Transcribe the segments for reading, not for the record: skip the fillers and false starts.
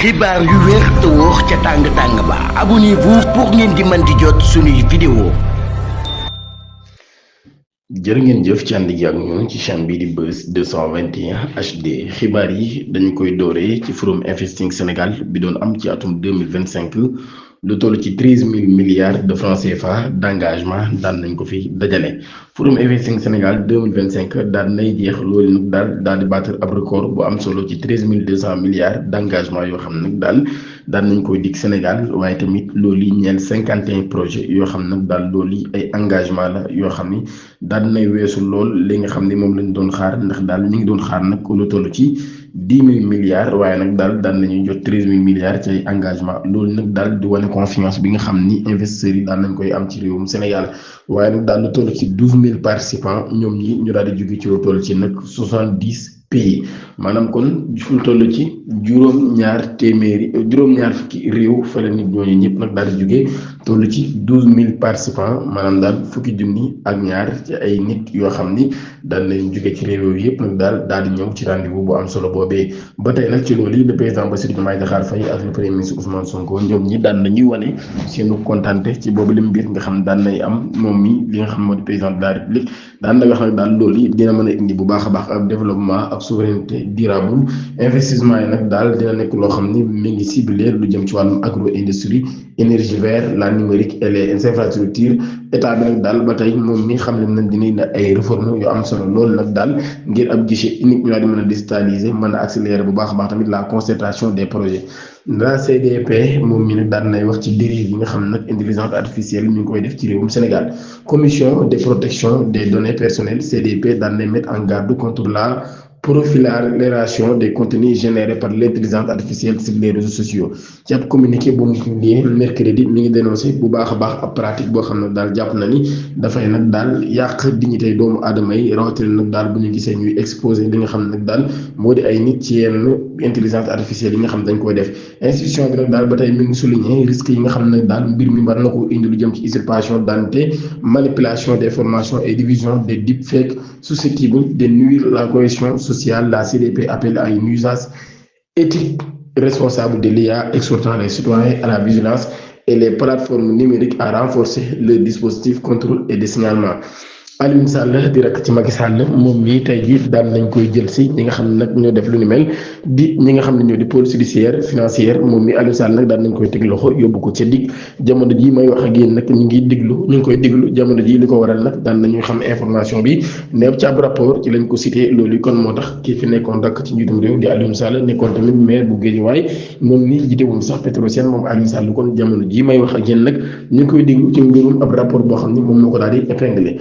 xibaar yu wér te wóor ca tàng ba abonnez-vous pour ngeen di mën di jot suñuy vidéo. jërë ngeen jëf ci ànd gi ak ñun ci chaîne bii di Buzz 221 HD xibaar yi dañu koy dooree ci forum Investing Sénégal bi doon am ci atum 2025 lu toll ci 13 000 milliards de francs CFA d'engagement daan nañ ko fi dajale. forum Investing Sénégal 2025 daal nay jeex loolu nag daal di battre ab record bu am solo ci 13 200 milliards d'engagement yoo xam nag daal nañ koy dig Sénégal waaye tamit loolu yi ñeel 51 projets yoo xam nag daal loolu yi ay engagement la yoo xam ni daal nay weesu lool li nga xam ni moom lañ doon xaar ndax daal ñu ngi doon xaar nag lu toll ci 10 000 milliards waaye nag daal nañuy jot 13 000 milliards ci ay engagement loolu nag daal di wane confiance bi nga xam ni investisseurs yi daal nañ koy am ci réewum Sénégal waaye nag daal lu toll ci 12 000 participants ñoom ñi ñu daal di jóge ci lu toll ci nag 70 pays maanaam kon fu toll ci juróom-ñaar fukki réew fa la nit ñooñu ñëpp nag daal di jóge toll ci 12 000 participants maanaam daal fukki junni ak ñaar ci ay nit yoo xam ni daal nañ jóge ci réew yooyu yëpp nag daal di ñëw ci rendez-vous bu am solo boobee. ba tey nag ci loolu yi le président Bassirou Diomaye Diakhar Faye ak le premier ministre Ousmane Sonko ñoom ñi daan nañuy wane seenu kontante ci boobu lim mbir nga xam daan nay am moom mi li nga xam moo di président de la république daan na wax nag daal loolu yi dina mën a indi bu baax a baax ak développement ak souveraineté durable investissement yi nag daal dina nekk loo xam ni mi ngi ciblé lu jëm ci wàllum agro industrie énergie verte la numérique et les infrastructures état bi nag daal ba tey moom mi xam ne nañ dina ay réforme yu am solo loolu nag daal ngir ab guichet unique ñu daal di mën a digitaliser mën a accélérer bu baax a baax tamit la concertation des projets. la CDP moom mi nag daan nay wax ci dérive yi nga xam nag intelligence artificielle ñu ngi koy def ci réewum Sénégal commission de protection des données personnelles CDP daan nay mettre en garde contre la prolifération des contenus générés par l'intelligence artificielle sur les réseaux sociaux ci ab communiqué bu mu publié mercredi mi ngi dénoncé bu baax a baax ab pratique boo xam ne daal jàpp na ni dafay nag daal yàq dignité doomu aadama yi rawatina nag daal bu ñu gisee ñuy exposé li nga xam ne nag daal moo di ay nit ci yenn intelligence artificielle yi nga xam dañ koy def institution bi nag daal ba tey mi ngi souligné risques yi nga xam ne daal mbir mi war na ko indi lu jëm ci usurpation d'identité manipulation des informations et diffusion des deepfakes susceptibles de nuire la cohésion sociale. La CDP appelle à une usage éthique responsable de l'IA, exhortant les citoyens à la vigilance et les plateformes numériques à renforcer le dispositif contrôle et de signalement. Aliou Sall di rek ci Macky Sall moom mii tey jii daan nañ koy jël si ñi nga xam ne nag ñoo def lu ni mel di ñi nga xam ne ñoo di pôle judiciaire financière moom mii Aliou Sall nag daan nañ koy teg loxo yóbbu ko ca dig jamono ji may wax ak yéen nag ñu ngi koy diglu jamono ji li ko waral nag daan nañu xam information bi neef ci ab rapport ci lañ ko cité loolu kon moo tax kii fi nekkoon rek ci njiitum réew di Aliou Sall nekkoon tamit maire bu Guédiawaye moom ni jiitewum sax Petrosen moom Aliou Sall kon jamono ji may wax ak yéen nag ñu ngi koy diglu ci mbirum ab rapport boo xam ni moom moo ko daal di épinglé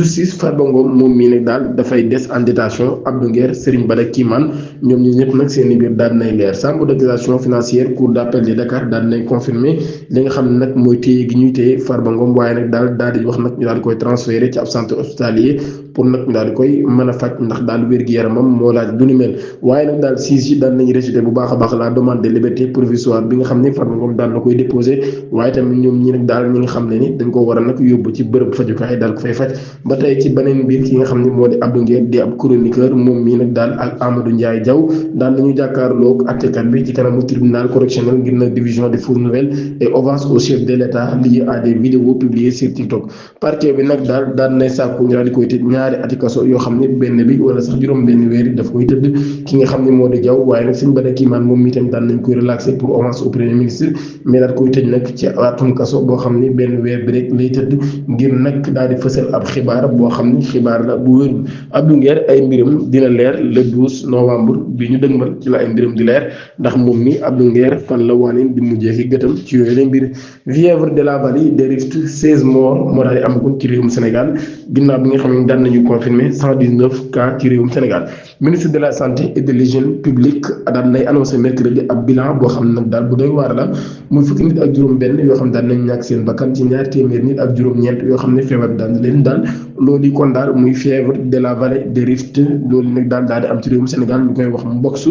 justice Farba Ngom moom mii nag daal dafay des en détention Abdou Nguer Serigne Bada Kimane ñoom ñi ñëpp nag seen i biir daal nay leer chambre d'accusation financière cour d'appel de Dakar daal nay confirmer li nga xam ne nag mooy téye gi ñuy téye Farba Ngom waaye nag daal di wax nag ñu daal di koy transféré ci ab centre hospitalier pour nag ñu daal di koy mën a faj ndax daal wér-gu-yaramam moo laaj du ni mel waaye nag daal siis yi daal nañu rejeté bu baax a baax la demande de liberté provisoire bi nga xam ne Farba Ngom daal na koy déposé waaye tamit ñoom ñi nag daal ñi nga xam ne ni dañ ko war a nag yóbbu ci bërëb fajukaay daal ko fay faj ba tey ci beneen biir ki nga xam ne moo di Abdou Nguer di ab chroniqueur moom mii nag daal ak Amadou Ndiaye Diaw daal nañu jàkkaarloog àttekat bi ci kanamu tribunal correctionnel ngir nag division des fausses nouvelles et offense au chef de l'État liées à des vidéos publiées sur TikTok parquet bi nag daal nay sàkku ñu daal di koy tëj ñaari ati kaso yoo xam ne benn bi wala sax juróom benn weer daf koy tëdd ki nga xam ne moo di Diaw waaye nag Serigne Bada Kimane moom mii tamit daal nañ koy relaxé pour offense au premier ministre mais daal koy tëj nag ci atum kaso boo xam ne benn weer bi rek lay tëdd ngir nag daal di fësal ab xibaar boo xam ni xibaar la bu wér. Abdou Nguer ay mbiram dina leer le 12 novembre bi ñu dëgmal ci la ay mbiram di leer ndax moom mi Abdou Nguer fan la wane di mujjee fi gëtam ci yooyu la mbir fièvre de la vallée des Rift 16 morts moo daal di amagum ci réewum Sénégal ginnaaw bi nga xam ne daan nañu confirmer 119 cas ci réewum Sénégal ministre de la santé et de l'hygiène publique daan nay annoncé mercredi ab bilan boo xam ne nag daal bu doy waar la muy fukki nit ak juróom benn yoo xam ne daan nañ ñàkk seen bakkan ci ñaar téeméer nit ak juróom-ñeent yoo xam ne feebar daan leen daal loolu kon daal muy fièvre de la vallée de Rift loolu nag daal di am ci réewum Sénégal ñu koy wax mbox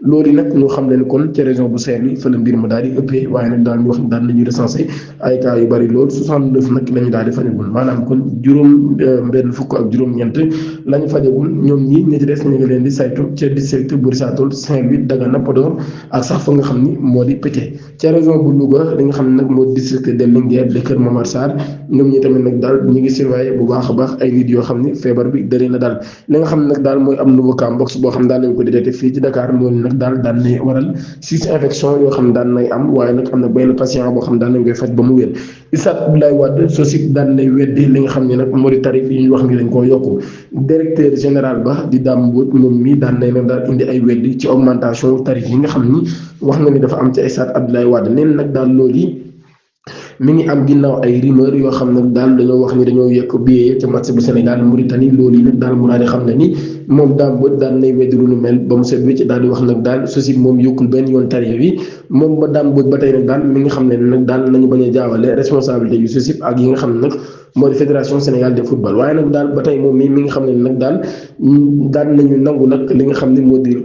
loolu nag ñu xam leen kon ci région bu Saint-Louis fa la mbir ma daal di ëppee waaye nag daal ñu wax daal nañuy recensé ay cas yu bari lool 69 nag la ñu daal di fajagul maanaam kon juróom benn fukk ak juróom-ñeent la ñu fajagul ñoom ñi ñi ci des ñu ngi leen di saytu ca district bu Richard-Toll Saint-Louis Dagana Podor ak sax fa nga xam ni moo di Pété ca région bu Louga li nga xam ne nag moo di district de Linguère de Kër Momar Sarr ñoom ñi tamit nag daal ñu ngi surveillé bu baax a baax ay nit yoo xam ni feebar bi dëree na daal li nga xam ne nag daal mooy am nouveau cas mbox boo xam ne daal lañ ko détecté fii ci Dakar loolu nag daal daan nay waral 6 infection yoo xam ne daan nay am waaye nag am na benn patient boo xam ne daan nañ koy faj ba mu wér Issa Abdoulaye Wade SOSIP daan nay weddi li nga xam ne nag moo di tarif yi ñu wax ni dañ koo yokku directeur général ba di Dame Mbodj moom mii daan nay nag daal indi ay weddi ci augmentation tarif yi nga xam ni wax na ni dafa am ci Issa Abdoulaye Wade neen nag daal loolu yi mi ngi am ginnaaw ay rumeur yoo xam ne daal dañoo wax ni dañoo yekk billet ca match bu Sénégal Mauritanie loolu yi nag daal mu daal di xam ne ni moom Dame Mbodj daal nay weddi lu mel ba mu set wécc daal di wax nag daal SOSIP moom yokkul benn yoon tarif yi moom ba Dame Mbodj ba tey nag daal mi nga xam ne nag daal nañu bañ a jaawale responsabilité yu SOSIP ak yi nga xam ne nag moo di fédération Sénégal de football waaye nag daal ba tey moom mi nga xam ne nag daal nañu nangu nag li nga xam ne moo di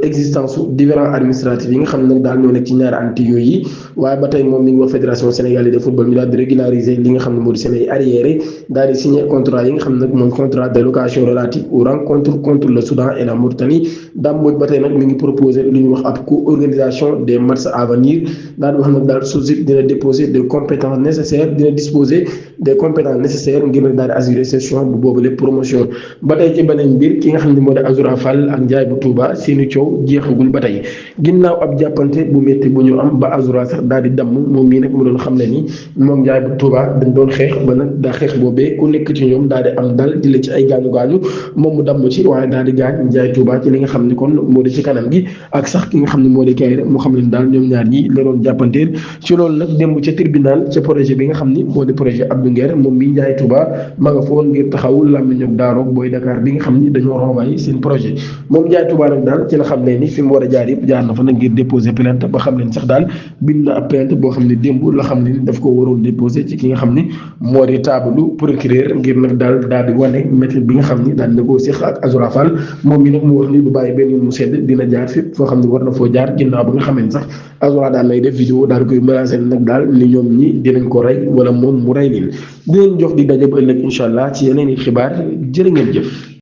existence su différents administratifs yi nga xam ne nag daal ñoo nekk ci ñaari anti yooyu yi waaye ba tey moom mi ngi wax fédération sénégalaise de football ñu daal di régulariser li nga xam ne moo di seen ay arriérés daal di signer contrat yi nga xam ne nag moom contrat de location relatif aux rencontres contre le Soudan et la Mauritanie Dame Mbodj ba tey nag mi ngi proposé lu ñu wax ab co-organisation des matchs à venir daal di wax nag daal SOSIP dina déposer des compétences nécessaires dina disposer des compétences nécessaires ngir nag daal di assurer session bu boobu lépp promotion ba tey ci beneen mbir ki nga xam ne moo di Azoura Fall ak Ndiaye bu Touba seeni coow jeexagul ba tey ginnaaw ab jàppante bu métti bu ñu am ba Azoura sax daal di damm moom mii nag mu doon xam ne ni moom Ndiaye bu Touba dañ doon xeex ba nag daa xeex boobee ku nekk ci ñoom daal di am dal di la ci ay gaañu moom mu damm ci waaye daal di gaañ Ndiaye Touba ci li nga xam ne kon moo di ci kanam gi ak sax ki nga xam ne moo di Kayre mu xam leen daal ñoom ñaar ñi la doon jàppanteel ci loolu nag démb ca tribunal ca projet bi nga xam ni moo di projet Abdou Nguer moom mii Ndiaye Touba ma nga foon ngir taxawul làmmiñu daaroog booy Dakar bi nga xam ni dañoo renvoyé seen projet moom Ndiaye Touba nag daal ci la xam ne ni fi mu war a jaar yëpp jaar na fa nag ngir déposer plainte ba xam leen sax daal bind na ab plainte boo xam ne démb la xam ne ni daf ko waroon déposer ci ki nga xam ni moo di taabalu procureur ngir nag daal di wane méthode bi nga xam ni daal na koo séq ak Azoura Fall moom mi nag mu wax ni du bàyyi benn mu sedd dina jaar fépp foo xam ne war na foo jaar ginnaaw ba nga xam ne sax Azoura daal lay def vidéo daal di koy menacé nag daal ni ñoom ñi dinañ ko rey wala moom mu rey leen di leen jox di daje ba ëllëg incha allah ci yeneen i xibaar jërë ngeen jëf.